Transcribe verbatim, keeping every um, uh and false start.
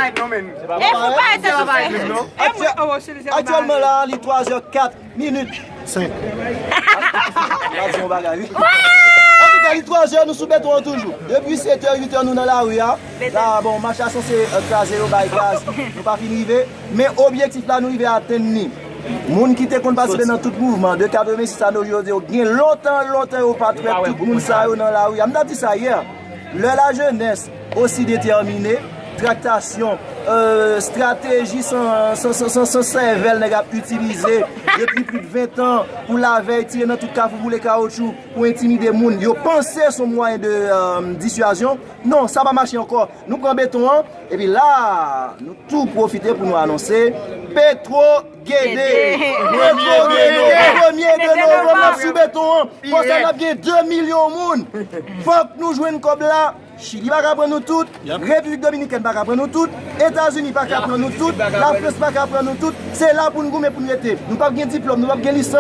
E fou pa eta sou fè. Aktyèlman la, li twa zè kat minit. Senk. Pa di yon bagay, wi. Antouka, li twa zè, nou sou beton an toujou. Depi sèt è, uit è, nou nan lari a. La, bon, mach la sanse, euh, kraze, yo bay gaz. Nou pa fin rive. Men objektif la, nou rive atenn li. Moun ki te konn patisipe nan tout mouvman de katrevensis a nos jours, yo gen lontan, lontan yo pa t wè tout moun sa yo nan lari a. M t ap di sa yè. Lè lajenès osi detèmine, traktasyon, euh, estrateji san, san, san, san, san sèvèl nèg ap itilize depi plis de ven tan pou lavèy tire nan tout kafou boule kawotchou pou entimide moun. Yo panse se yon mwayen de, euh, disizyon. Non, sa pa mache ankò. Nou pran beton an, epi la, nou tou pwofite pou nou anonse Petro Gede. Petro Gede, premye de novanm, n ap sou beton an. Fòk sa n ap gen de milyon moun. Fòk nou jwenn kòb la. Chili pa ka pran nou tout. Repiblik Dominikèn pa ka pran nou tout. Etazini pa ka pran nou tout. Lafrans pa ka pran nou tout. Se la pou n goumen, pou n rete. Nou p ap gen diplòm, nou p ap gen lisans.